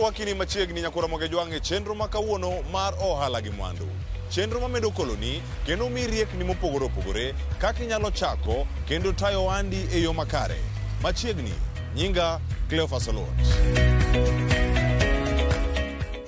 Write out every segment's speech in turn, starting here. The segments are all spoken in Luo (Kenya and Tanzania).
Arwaki ni machiegni nyakora Mogejwang' e chenro ma kawuono mar ohala gi mwandu. Chenro mamedo koloni kendo mi riekni mopogore opogore kaka inyalo chako kendo tayo ohandi e yo makare. Machiegni, nyinga Cleophas Oluoch.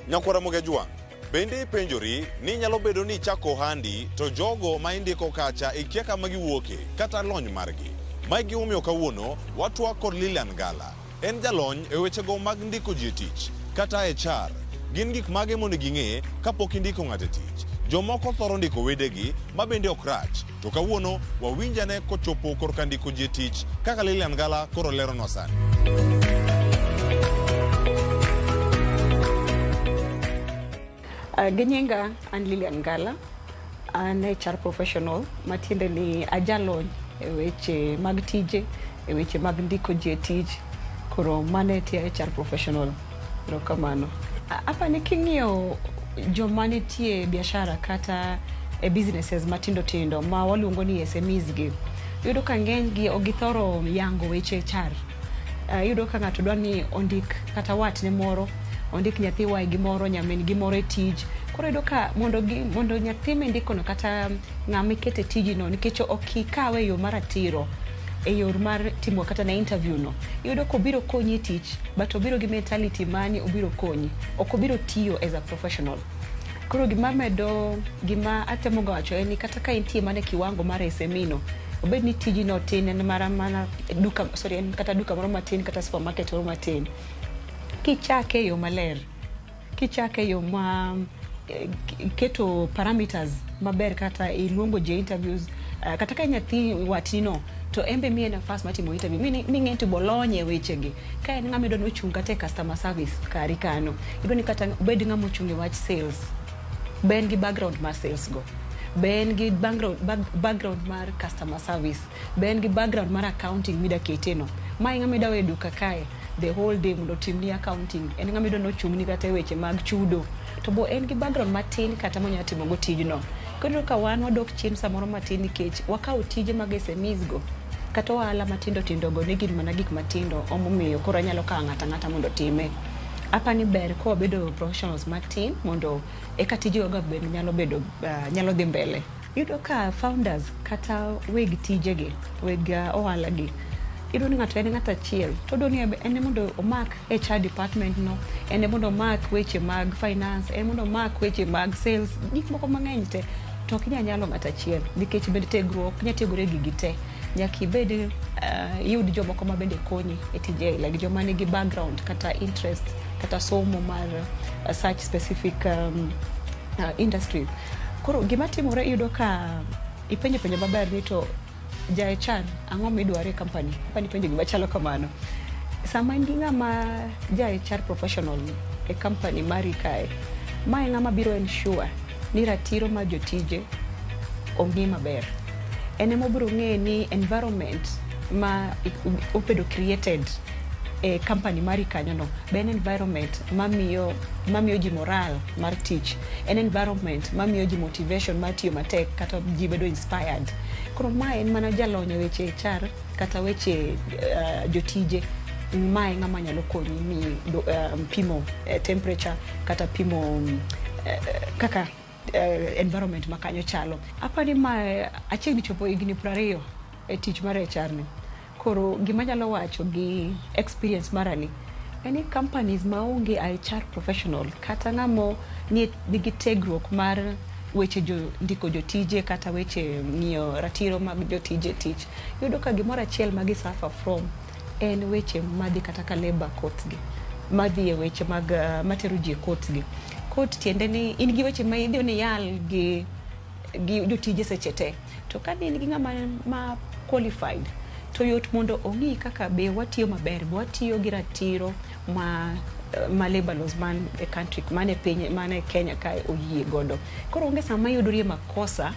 Nyakwara Mogejwang', bende ipenjori ni nyalo bedo ni ichako ohandi to jogo ma indiko kacha ikia kama giwuoke kata lony margi. Mae gimomiyo kawuono watwak kod Lilian Ngala. En jalony e wechego mag ndiko ji e tich kata HR. Gin gik mage monego ing'e kapok indiko ng'ato e tich? Jomoko thoro ndiko wedegi ma bende ok rach. To kawuono wawinj ane kochopo korka ndiko ji e tich kaka Lilian Ngala koro leronwa sani. Gi nyinga an Lilian Ngala, an HR professional matiende ni ajalony e weche mag tije, e weche mag ndiko ji e tich. Koro mano e tie HR professional. Erokamano. Apani king'iyo joma nitie e biashara kata e businesses matindo tindo ma waluongo ni SMEs gi, iyudo ka ng'eny gi ok githoro yango weche HR. Iyudo ka ng'ato dwa ni ondik kata watne moro, ondik nyathi waygi moro, nyamin gi moro e tich. Koro iyudo ka mondo gi, mondo nyathi mindiko no kata ng'ama ikete tiji no nikech ok ikawe e yo mar ratiro e yor mar timo kata na interview no. Iyudo ka obiro konyi e tich but obiro gi mentality mani obiro konyi. Ok obiro tiyo as a professional. Koro gima medo gima atemo ga wacho en ni kata ka intie mana e kiwango mar SME no, obed ni tiji no tin en mana mana duka sorry en kata duka moro matin kata supermarket moro matin. Kichake e yo maler, kichake e yo ma keto parameters maber kata iluongo ji e interviews kata ka nyathi watni no to en be miye nafas mar timo interview ming'e to bolony e wechegi. Ka en ng'ama idwa ni ochung' kata e customer service kari kano, idwa ni kata obed ng'ama ochung' e wach sales. Be en gi background mar sales go? Be en gi background mar customer service? Be en gi background mar accounting mida kete no? Ma e ng'ama idwa weyo e duka kae the whole day mondo otimni accounting. En ng'ama idwa ni ochung'ni kata e weche mag chudo. To bo en gi background matin kata monyalo timo go tijno. Koro iyudo ka wan wadok chien samoro matin nikech wakawo tije mag SMEs go kata ohala matindo tindo go ni gin mana gik matindo omomiyo koro anyalo kawo ng'ato ang'ata mondo otime. Apani ber ka wabedo professionals matin mondo eka tije go bende nyalo bedo nyalo dhi mbele. Iyudo ka founders kata weg tijegi, weg ohala gi, iyudo ni ng'ato en ng'ato achiel to odwa ni en mondo omak HR department no, en mondo omak weche mag finance, en mondo omak weche mag sales, gik moko mang'eny te. To ok inyal nyalo ng'ato achiel nikech bende tiegruok ok inyal tiegori e gigi te. Nyaka ibed iyud jomoko ma bende konyi e tije like joma nigi background kata interest kata somo mar such specific industry. Koro gima timore iyudo ka ipenjo penjo maber ni to ja HR ang'o midwaro e company? Apani ipenjo gima chalo kamano. Sama in gi ng'ama ja HR professional e company mari kae, ma e ng'ama biro ensure ni ratiro mar jotije ong'i maber. En ema obiro ng'e ni environment ma obedo created e company mari kanyo no be en environment mamiyo ji moral mar tich. En environment mamiyo ji motivation mar tiyo matek kata ji bedo inspired. Koro mae en mana jalony e weche HR kata weche jotije. Mae ng'ama nyalo konyi mi pimo temperature kata pimo kaka environment ma kanyo chalo. Apani mae achiegni chopo higni 20 e tich mar HR ni. Koro gima anyalo wacho gi experience mara ni en ni companies maonge HR professional kata ng'amo nigi tiegruok mar weche jo ndiko jotije kata weche ng'iyo ratiro mag jotije tich, iyudo ka gimoro achiel ma gi suffer from en weche madhi kata ka labour courts gi, madhi e weche mag matero ji e courts gi. Court tiende ni in gi weche ma idhi ni iyal gi jotije seche te. To ka in gi ng'ama ma qualified to yot mondo ong'i kaka be watiyo maber, be watiyo gi ratiro ma labor laws man e country man e piny man e Kenya kae oyie godo. Koro onge sama iyudorie makosa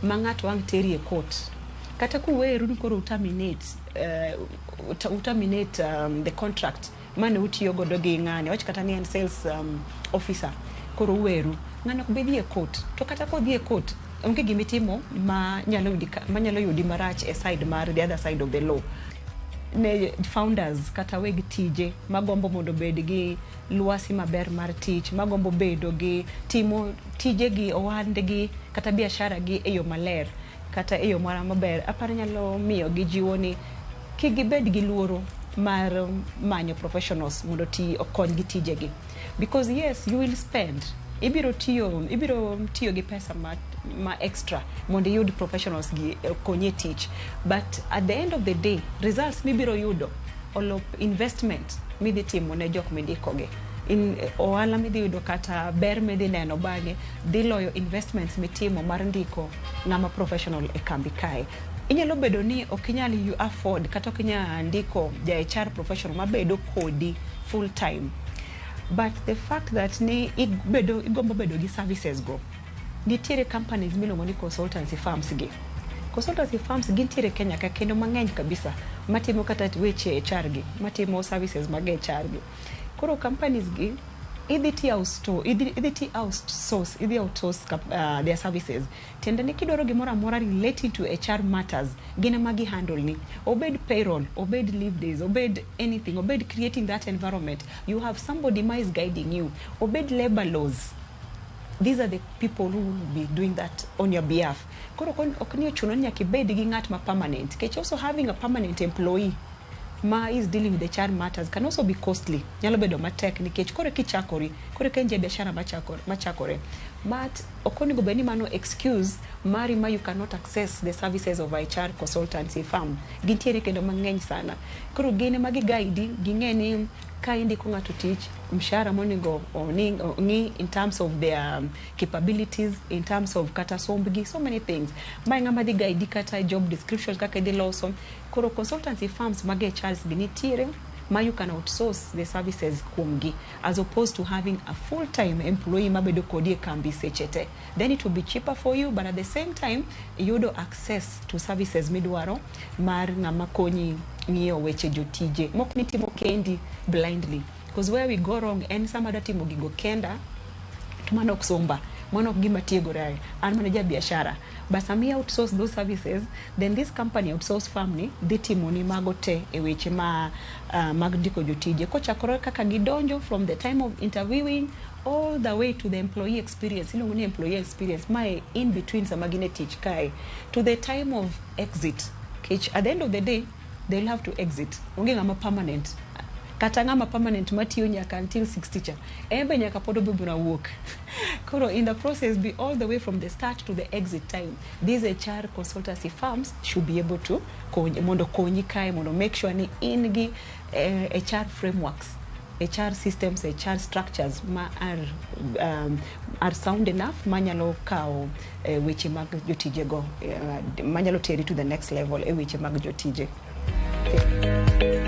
ma ng'ato ang' teri e court. Kata kuweru ni koro uterminate the contract mane utiyo godo gi ng'ani, wach kata ni en sales officer, koro uweru. Ng'ano ok bi dhi e court. To kata kodhi e court, onge gimitimo ma nyalo yudi marach e side mar the other side of the law. Ne founders kata weg tije magombo mondo obed gi lwasi maber mar tich, magombo bedo gi timo tijegi, ohandgi kata biashara gi e yo maler kata e yo moro maber, aparo nyalo miyo gi jiwo ni kik gibed gi luoro mar manyo professionals mondo oti okony gi tijegi, because yes, you will spend, ibiro tiyo gi pesa ma extra mondo iyud professionals gi okonyi e tich, but at the end of the day, results mibiro yudo olo investment midhi timo ne jok mindikogi in ohala midhi yudo kata ber midhi neno bang'e dhi loyo investments mitimo mar ndiko ng'ama professional e kambi kae. Inyalo bedo ni ok inyal you afford kata ok inyal ndiko ja HR professional mabedo kodi full time, but the fact that ni ibedo igombo bedo gi services go, nitiere companies miluongo ni consultancy firms gi. Consultancy firms gintiere Kenya ka kendo mang'eny kabisa, matimo kata weche HR gi, matimo services mag HR gi. Koro companies gi idhi ti outsource, idhi ti outsource, idhi outsource their services. Tiende ni kidwaro gimoro amora relating to HR matters, gin ema gi handle ni, obed payroll, obed leave days, obed anything, obed creating that environment, you have somebody ma is guiding you, obed labor laws, these are the people who will be doing that on your behalf. Koro ok ni ochuno ni nyaka ibed gi ng'at ma permanent, nikech also having a permanent employee ma is dealing with the HR matters can also be costly. Nyalo bedo matek nikech koro kichakori, koro ka in ja biashara machakore, but ok onego bed ni mano excuse mari ma you cannot access the services of HR consultancy firm. Gintiere kendo mang'eny sana. Koro gin ema gi guide, ging'e ni ka indiko ng'ato tich, mshahara monego ong'i in terms of their capabilities, in terms of kata sombgi, so many things. Mae ng'ama dhi guide kata job description kaka idhi loso. Koro consultancy firms mag HRs gi nitiere ma you can outsource the services kuomgi, as opposed to having a full time employee mabedo kodi e kambi seche te. Then it will be cheaper for you, but at the same time iyudo access to services midwaro mar ng'ama konyi ng'iyo weche jotije mok nitimo kendi blindly, because where we go wrong en sama adwa timo gigo kenda to mano ok somba, mano ok gima tiegore, an mana ja biashara. But sama i outsource those services, then this company, outsource firm ni dhi timoni mago te e weche ma mag ndiko jotije, kochakore kaka gidonjo, from the time of interviewing all the way to the employee experience, iluongo ni employee experience, mae in between sama gin e tich kae to the time of exit, kech at the end of the day they'll have to exit. Onge ng'ama permanent, kata ng'ama permanent matiyo nyaka until 60 cha, en be nyaka pod obiro wuok. Koro in the process, be all the way from the start to the exit time, these HR consultancy firms should be able to kony, mondo konyi kae mondo make sure ni in gi HR frameworks, HR systems, HR structures ma are sound enough manyalo kawo weche mag jotijego, manyalo teri to the next level e weche mag jotije. Yeah.